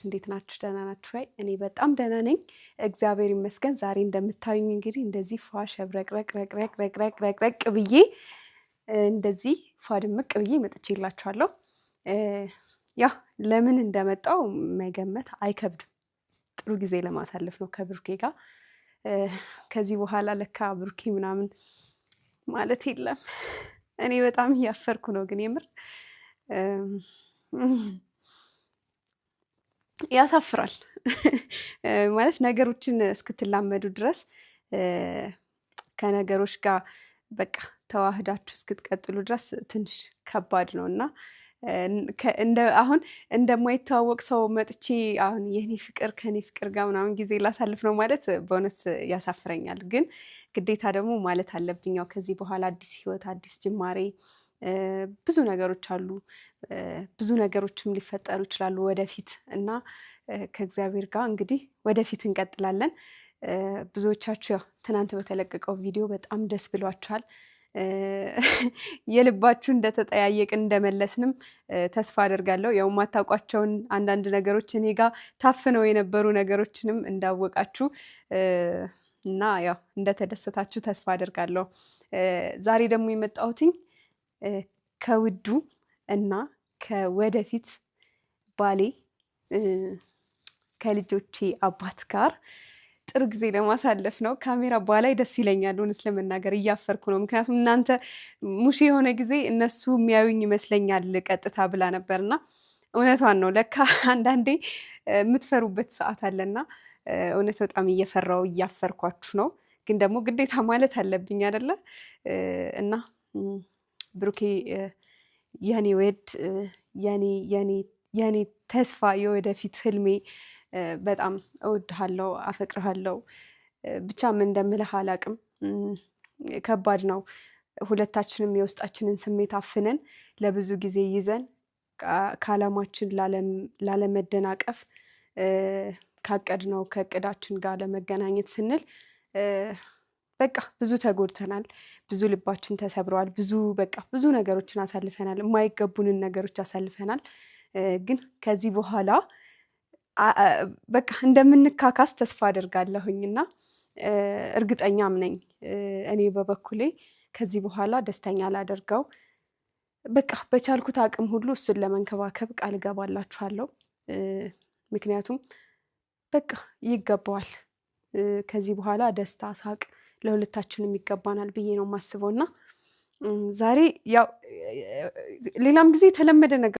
እንዴት ናችሁ? ደህና ናችሁ ወይ? እኔ በጣም ደህና ነኝ፣ እግዚአብሔር ይመስገን። ዛሬ እንደምታዩኝ እንግዲህ እንደዚህ ፏ ሸብረቅረቅ ረቅረቅ ረቅረቅ ረቅረቅ ብዬ እንደዚህ ፏ ድምቅ ብዬ መጥቼላችኋለሁ። ያው ለምን እንደመጣው መገመት አይከብድም። ጥሩ ጊዜ ለማሳለፍ ነው ከብሩኬ ጋር። ከዚህ በኋላ ለካ ብሩኬ ምናምን ማለት የለም። እኔ በጣም እያፈርኩ ነው፣ ግን የምር ያሳፍራል። ማለት ነገሮችን እስክትላመዱ ድረስ፣ ከነገሮች ጋር በቃ ተዋህዳችሁ እስክትቀጥሉ ድረስ ትንሽ ከባድ ነው። እና አሁን እንደማይተዋወቅ ሰው መጥቼ አሁን የኔ ፍቅር ከኔ ፍቅር ጋር ምናምን ጊዜ ላሳልፍ ነው ማለት በእውነት ያሳፍረኛል። ግን ግዴታ ደግሞ ማለት አለብኝ። ያው ከዚህ በኋላ አዲስ ህይወት፣ አዲስ ጅማሬ፣ ብዙ ነገሮች አሉ። ብዙ ነገሮችም ሊፈጠሩ ይችላሉ ወደፊት እና ከእግዚአብሔር ጋር እንግዲህ ወደፊት እንቀጥላለን። ብዙዎቻችሁ ያው ትናንት በተለቀቀው ቪዲዮ በጣም ደስ ብሏችኋል። የልባችሁ እንደተጠያየቅን እንደመለስንም ተስፋ አደርጋለሁ። ያው የማታውቋቸውን አንዳንድ ነገሮች፣ እኔ ጋር ታፍነው የነበሩ ነገሮችንም እንዳወቃችሁ እና ያው እንደተደሰታችሁ ተስፋ አደርጋለሁ። ዛሬ ደግሞ የመጣሁትኝ ከውዱ እና ከወደፊት ባሌ፣ ከልጆቼ አባት ጋር ጥሩ ጊዜ ለማሳለፍ ነው። ካሜራ ባላይ ደስ ይለኛል፣ እውነት ለመናገር እያፈርኩ ነው። ምክንያቱም እናንተ ሙሽ የሆነ ጊዜ እነሱ የሚያዩኝ ይመስለኛል ቀጥታ ብላ ነበርና እውነቷን ነው። ለካ አንዳንዴ የምትፈሩበት ሰዓት አለና እውነት በጣም እየፈራው እያፈርኳችሁ ነው። ግን ደግሞ ግዴታ ማለት አለብኝ አይደለ? እና ብሩኬ የኔ ወድ፣ የኔ የኔ የኔ ተስፋ፣ የወደፊት ህልሜ፣ በጣም እወድሃለሁ፣ አፈቅርሃለሁ። ብቻ ምን እንደምልህ አላቅም። ከባድ ነው። ሁለታችንም የውስጣችንን ስሜት አፍነን ለብዙ ጊዜ ይዘን ከዓላማችን ላለመደናቀፍ፣ ካቀድነው ከእቅዳችን ጋር ለመገናኘት ስንል በቃ ብዙ ተጎድተናል። ብዙ ልባችን ተሰብረዋል። ብዙ በቃ ብዙ ነገሮችን አሳልፈናል። የማይገቡንን ነገሮች አሳልፈናል። ግን ከዚህ በኋላ በቃ እንደምንካካስ ተስፋ አደርጋለሁኝ እና እርግጠኛም ነኝ። እኔ በበኩሌ ከዚህ በኋላ ደስተኛ ላደርገው በቃ በቻልኩት አቅም ሁሉ እሱን ለመንከባከብ ቃል እገባላችኋለሁ። ምክንያቱም በቃ ይገባዋል። ከዚህ በኋላ ደስታ፣ ሳቅ ለሁለታችንም ይገባናል ብዬ ነው የማስበው። እና ዛሬ ያው ሌላም ጊዜ የተለመደ ነገር